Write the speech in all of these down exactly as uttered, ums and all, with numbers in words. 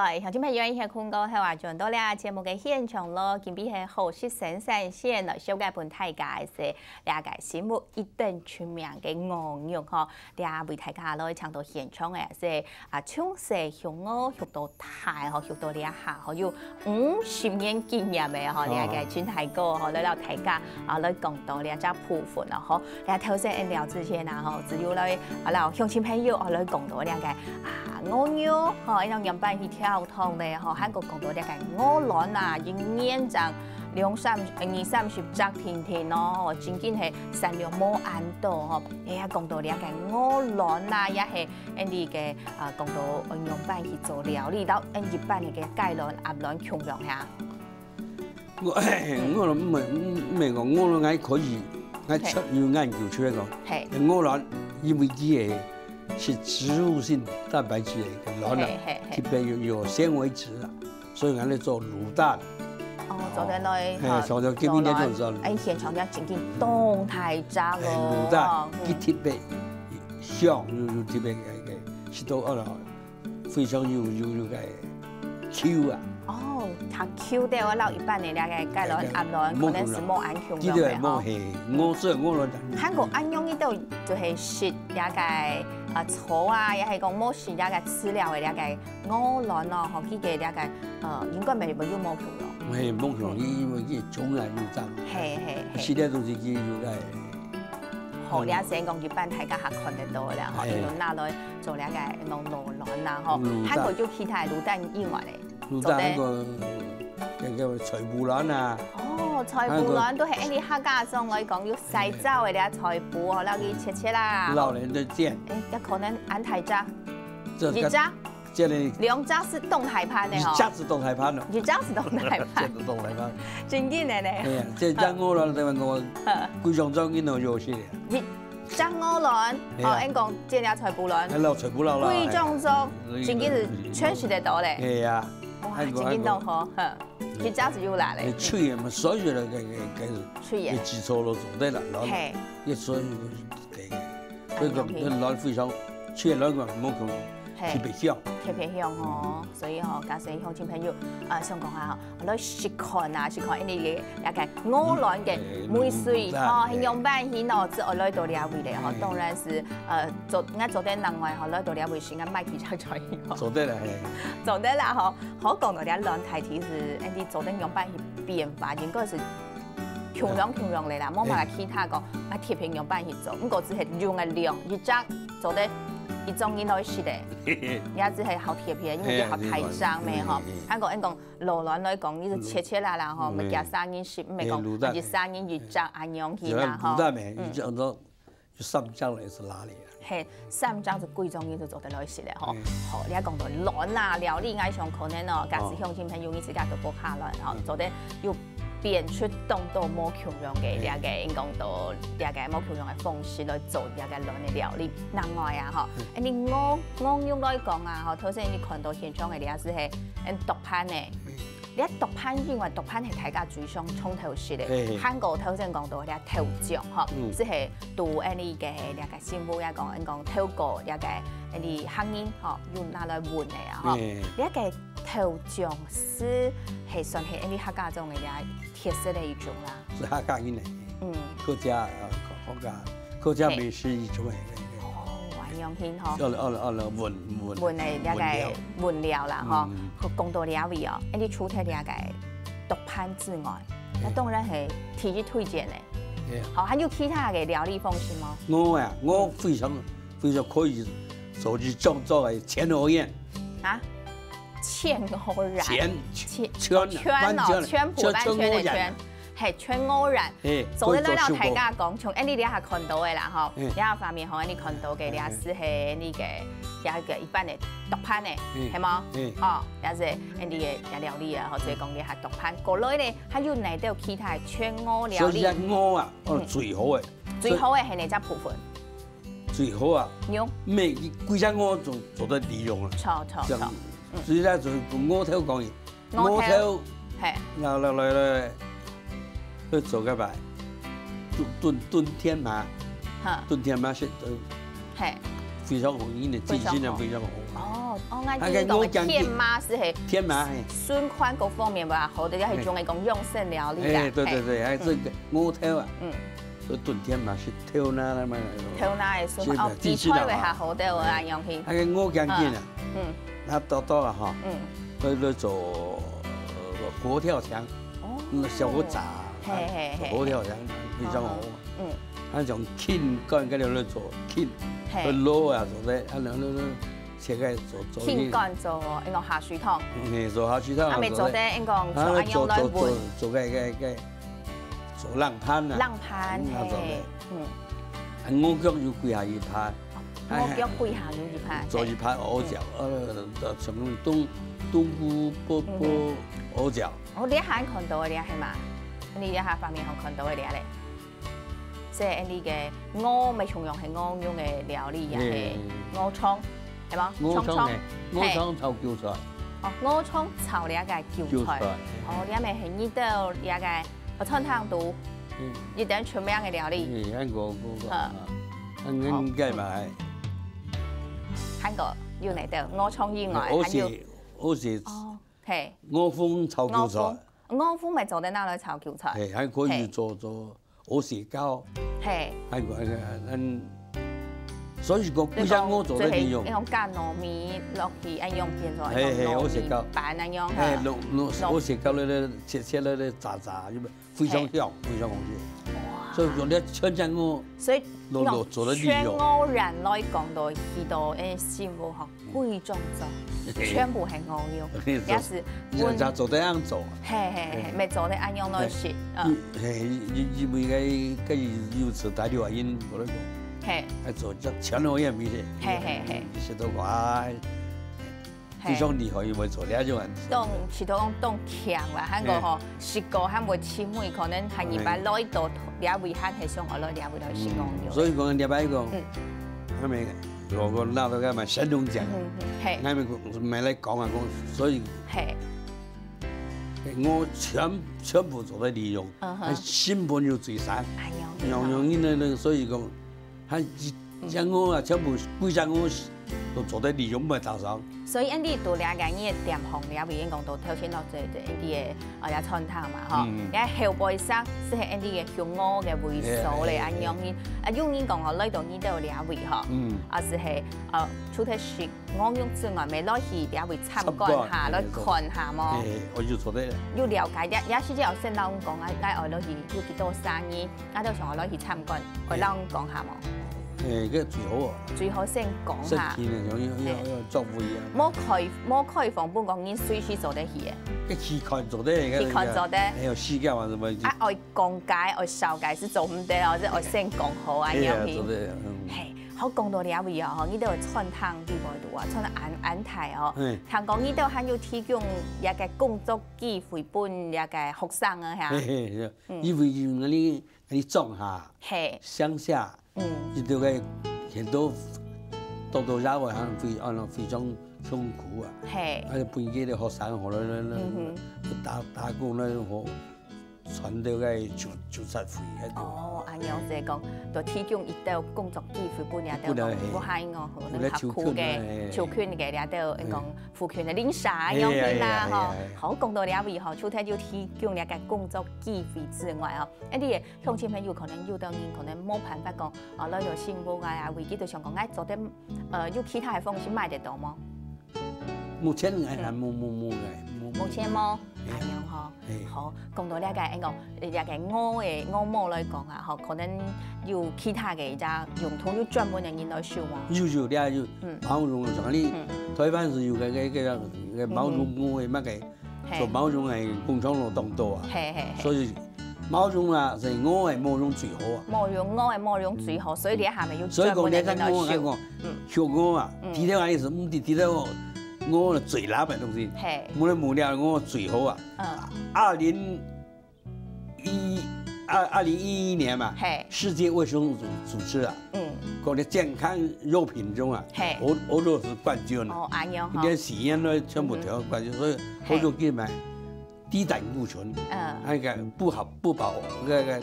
哎，鄉親朋友，一歇睏過後啊，轉到這節目个現場咯。今晡日係好食生產線咯，紹介分大家个係這个新屋一等出名个鵝肉吼。這為大家來請到現場个係啊，從細畜鵝畜到大吼，畜到這下吼，有五十年經驗个吼，這个陳大哥吼，來摎大家啊來講到這隻部分咯吼。這頭先𫣆聊之前啊吼，只有來啊摎鄉親朋友啊來講到這个啊鵝肉吼，愛仰般去挑 同咧吼，還過講到這个鵝卵啊，一年正兩三、二三十隻定定咯，吼，真經係產量無恁多吼。哎呀，講到這个鵝卵啊，也係𫣆俚个啊，講到仰般去做料理，摎𫣆一般个雞卵、鴨卵共樣哈。 我，我毋係，毋係講鵝卵還可以，還出有研究出來講，嘿。鵝卵因為佢係食植物性蛋白質个卵啊，嘿，嘿，嘿。特別有，有纖維質啊，所以𫣆來做滷蛋。哦，做得來，嘿，哦，所以今天就做滷蛋。哎，現場要真經當大隻哦。哎，滷蛋，哦，嗯。佢特別香，又，又特別个，个，食到哦，非常有，有，有个Q啊。哦，較Q个，𫣆一般个這个雞卵、鴨卵，可能係無恁共樣个吼。無共樣，無，嘿，鵝卵，鵝卵。還過恁樣，佢兜就係食這个，呃，草啊，也係講無食這个飼料个這个鵝卵咯，吼，佢个這个，呃，應該無，無，又無共樣。嘿，無共樣，因為佢種啊又長。嘿，嘿，嘿。食个東西佢有个。好，這先講一般大家還看得到个啦，吼，嘿。佢就拿來做這个講鵝卵啦，吼。滷蛋。還過有其他滷蛋以外咧。 滷蛋還過，該个菜脯卵啊。哦，菜脯卵都係𫣆俚客家上來講，有曬燥个這菜脯哦，摎佢切切啦。老人的健。哎，這可能恁大隻，這个，一隻，這个，兩隻係當大盤个吼。一隻係當大盤咯。一隻係當大盤。這係當大盤。真緊个呢。哎呀，這隻鵝卵，這个鵝卵，嗯。歸上晝囡仔就食了。一 隻鵝卵，嘿啊。哦，𫣆講這隻菜脯卵，哎，老菜脯卵啦，歸種種，哎，真經係全食得到咧。哎呀，哇，哎，真經當好，哼，一隻就有啦咧。哎，脆个嘛，所以个，个，个，个，脆个。个基礎都做得啦，然後嘿。个所以个，个，所以講，哎，OK。个卵非常，脆卵个，無可能，嘿。特別香。特別香吼，所以吼，假使鄉親朋友，呃，想講啊， 來試看啊，試看𫣆俚个這个鵝卵个味緒，嗯，嗯，吼，嗯，係仰般形哦，就愛來到這位咧，吼，嗯。當然係，呃，做，𠊎做得另外吼，來到這位先，𠊎買幾隻菜去吼。做得啦，嘿。做得啦，吼。好講到這卵大體係，𫣆俚做得仰般去變化，應該係共樣共樣个啦，無麼个其他講，啊，特別仰般去做，毋過只係用个量，一隻做得一種人來食个，也只係好特別，因為佢好大隻咩，吼。嘿，嘿，嘿。還過𫣆講 鵝卵來講，你就切切啦啦吼，嗯。毋係幾儕人食，毋係講，嘿，滷蛋，一儕人一隻恁樣去啦吼。滷蛋咩，嗯。一隻都有三隻來係哪裡啊？嘿，三隻就歸種人就做得來食个吼。嗯。好，你愛講到卵啊，料理，𠊎想可能哦，假使鄉親朋友你自家都無下卵吼，嗯。做得又變出當多無共樣个，嗯。這个，應講到這个無共樣个方式來做這个卵个料理。另外啊吼，嗯。哎，你鵝，鵝肉來講啊吼，頭先你看到現場个這係，嗯，剁盤呢。嗯。 這剁盤以外，剁盤係大家最常常常食个，嘿嘿。還過頭先講到這豆醬吼，嗯。就係對𫣆俚个這个新屋來講，𫣆講透過這个𫣆俚客人吼，有拿來搵个啊吼。嘿。這个豆醬係，係算係𫣆俚客家庄个這特色个一種啦。係客家人个。嗯。客家，呃，客家，客家美食一種个。嘿。哦，恁樣形吼。哦，哦，哦，搵，搵，搵个這个搵料。搵料啦吼。嗯。講到這位哦，𫣆俚除忒這个 剁盤之外，該當然係第一推薦个。嘿。好，還有其他个料理方式無？鵝啊，鵝非常，非常可以做一種做个全鵝宴。啊？全鵝宴？全，全，全啊，哦，全，全，全，全部完全个全。全鵝宴。嘿，全鵝宴。嘿，做得來摎大家講，可以做食物。像𫣆俚這下看到个啦，吼，嘿。這下畫面吼，𫣆俚看到个，這係該个，這个一般个剁盤个，嘿。係無？嘿。哦，這係 𫣆俚个料理啊，吼，所以講這下剁盤。過來呢，還有哪兜其他个全鵝料理？所以這鵝啊，哦，嗯。最好个。最好个係哪隻部分？最好啊。肉。每一，歸隻鵝做，做得利用啊。著，著，著。這樣。嗯。所以呢，就用鵝頭講起。鵝頭。鵝頭。嘿。來，來，來，來，來做个吧。燉，燉，燉天麻。哈。燉天麻係，呃，嘿。非常好，因為真心啊非常好。哦，哦，𠊎聽講个天麻係係，天麻係，循環各方面吧，好的，也係用來講養生料理啦。哎，對對對，還有這個芋頭啊，嗯，就燉天麻係豆奶那麼，豆奶的時候，哦，比菜會較好的，我恁樣去。那個五香精啊，嗯，那多多了哈，嗯，來來做佛跳牆，哦，那小火炸，嘿嘿嘿，佛跳牆非常好。 嗯，啊，像芹乾，該條來做芹，嘿，來滷啊，做个，啊，來來來，切開做做。芹乾做，應該下水湯。嗯，做下水湯。啊，乜做得，應該做恁樣來做做做个个个，做冷盤啊。冷盤，嗯，啊，做个。嘿，嗯。啊，五穀又歸下一盤。五穀歸下又一盤，做一盤芋角，呃，像冬冬菇煲煲芋角。哦，這下看到个這係嘛？你這下畫面上看到个這咧？ 係恁呢个芋，乜同樣係芋用个料理也係芋湯，係無？芋湯係，芋湯炒韭菜。哦，芋湯炒這个韭菜。韭菜。哦，這乜係你兜這个，哦，餐廳肚，一等出名个料理。嗯，還過過過，啊，應該嘛。還過有哪兜？芋湯以外，還有，哦，係，哦，係，芋粉炒韭菜。芋粉，芋粉乜做得拿來炒韭菜。係，還可以做做 芋絲糕，係，還有，嗯，所以講，不像我做个利用，用加糯米落去，恁樣變做，係係，芋絲糕，粄恁樣，係，糯糯芋絲糕咧咧切切咧咧炸炸，因為非常香，非常好食。哇！所以講，你全家我，所以，落落做得利用，全偶然來講到，去到，誒，幸福吼。 貴重種，全部係芋用，也係人家做得恁樣做。係係係，乜做得恁樣來食，嗯。係，因因為該該有次大陸啊，因我來講，係，還做這全偶用味的，係係係，食到哇，非常厲害，因為做這種。當食到講當強啦，還過吼，食過還會尋味，可能下二擺來到這位還係想愛來這位來食芋用。所以講這擺講，嗯，他們 我講拿到該麼神農獎，嗯，係，𠊎兜買來講啊，講，所以，係，我全全部做得利用，嗯哼，成本又最省，哎喲，用用因為呢，所以講，佢一隻我啊，全部歸隻我都做得利用，毋會打掃。所以，恁呢，到這个你个店項，你也已經講到頭先到最最恁呢个，啊，也餐廳嘛，吼，嗯，也後背上係恁呢个香芋个味素咧，係，恁樣呢，啊，有人講哦，來到你兜這位吼，嗯，啊，係係，呃，除忒食 我用之外，乜來去這位參觀下，參觀，來看下無？係，係，𠊎有做得。有了解，也也係有先摎𠊎講，𠊎𠊎愛來去，有幾多生意，𠊎都想愛來去參觀，會摎𠊎講下無？係，該最好啊。最好先講下。先去呢，要要要要照顧一下。無開無開放，分講人隨時做得去个。該去看做得，去看做得。還有時間嘛，什麼？啊，愛講解，愛紹介係做毋得哦，係愛先講好啊，係啊，樣去。做得，嗯。係。 好，講到這位哦，吼，你兜餐廳裡背肚啊，餐廳恁恁大哦，嗯，聽講你兜還有提供這个工作機會分這个學生啊，係啊？係係係，因為恁呢恁呢莊下，係，鄉下，嗯，佢兜个很多多多少少還非啊非常窮苦啊，係，啊分佢个學生好了，那那打打工那好。 賺到个就就實惠，該就。哦，恁樣就係講，就提供一兜工作機會分這兜講，毋係哦，可能較苦个、窮困个這兜，講附近个鄰舍啊，樣仔啦，吼。好，講到這位吼，除忒有提供這个工作機會之外哦，恁呢鄉親朋友可能有兜人可能無辦法講，哦，來到新屋啊，為佢就想講，哎，做得，呃，有其他个方式買得到無？ 目前𠊎還無無無个，無無。目前無，恁樣吼。好，講到這个，恁講，這个芋个芋毛來講啊，吼，可能有其他个一隻用途，有專門个人來收無？有有，這有，毛絨像你，台灣係有个个个个毛絨芋个麼个，做毛絨个工廠都當多啊，係係係，所以 毛絨啊，係芋个毛絨最好啊。毛絨，芋个毛絨最好，所以這下面有專門个人來收。所以講，你看我，𠊎講，畜芋啊，除忒恁呢係毋知，除忒芋，芋最垃圾个東西，係，無論無聊，芋最好啊。嗯，二零一二二零一一年嘛，係，世界衛生組組織啊，嗯，講个健康肉品中啊，係，芋芋頭係冠軍啊，哦，恁樣吼，連喜宴都全部得冠軍，所以芋頭去買。 低膽固醇，嗯，那個不好不飽，那個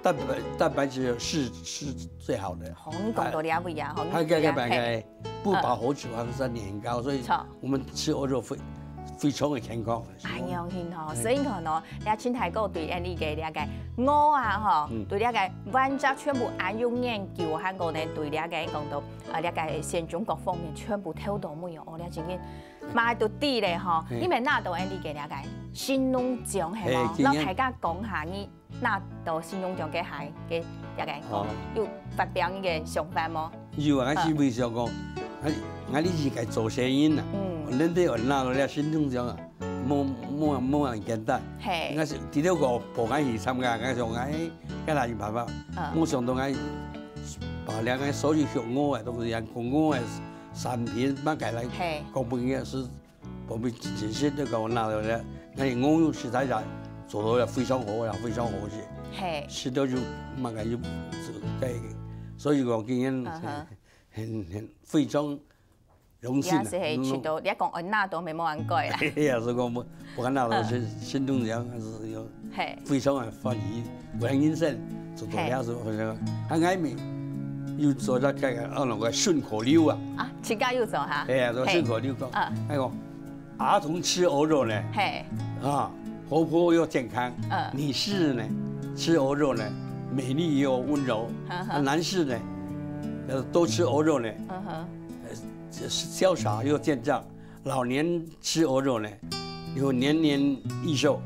蛋白蛋白质是是最好的。好，你講到這位啊，好，你它該个這樣白开不饱和脂肪酸也很高，所以错我们吃鹅肉非非常的健康。哎呀，很好，所以講喏，你看清大哥對恁呢个這个鵝啊，吼，對這个原則全部恁有研究，還過呢對這个講到啊，這个選種各方面全部頭頭尾哦，哦，你真个嘛都知咧吼。你們拿到恁呢个這个新農獎係無？嘿今年摎大家講下，你拿到新農獎个下个這个講哦，有發表你个想法無？有啊，我是非常讲，我我你是个做生意啊，嗯恁多人拿到了新农奖啊，无无无恁简单。嘿我，是第六个不敢去参加，我想哎，该哪有办法？嗯我想到哎，把两个所有学我的东西，讲我的产品，拿开来嘿讲分个是，我们解释这个拿到了，那你我用实在讲做到了非常好了，非常好些，嘿，吃到就蛮个就在，所以讲今天嗯哼很很非常荣也幸啊。是係食到，你講安那都沒無恁貴啦。也是讲我我看到了是新东阳还是有嘿，非常的欢喜，我人生做到了是非常，他爱美又做到这个啊那个顺口溜啊，啊，自家有做哈。哎呀，做嘿顺口溜讲，嗯那个儿童吃鹅肉呢，嘿，啊，活泼又健康。嗯女士呢，吃鹅肉呢，美丽又温柔。呵呵啊男士呢，呃，多吃鹅肉呢，嗯哼，呃，潇洒又健壮。老年吃鹅肉呢，又年年益寿，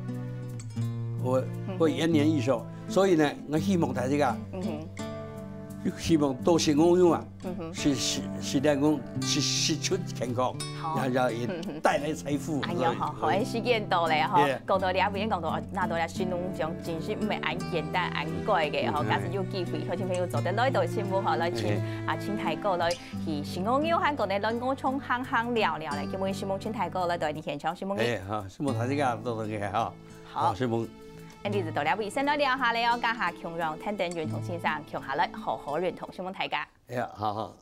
会会延年益寿。所以呢，我希望大家啊，嗯哼，希望多食鹅肉啊，嗯哼，是是是来讲是是出健康，好然后也带来财富。哎呀，好，好，哎，時間到咧吼，yeah，講到這邊講到，拿到了新農獎，真是毋係恁簡單、恁貴个吼，嗯假使有機會，鄉親朋友做得來到新屋吼，來請嘿啊，請大哥來去新屋有閒講呢，來我從行行聊聊咧，今日新屋請大哥來到你現場，新屋你哎，好，希望大家都能够好，好希望，恁就到這位，先來聊下咧哦，加下共樣，聽等運動先生，共下來好好運動，希望大家。哎呀，好好。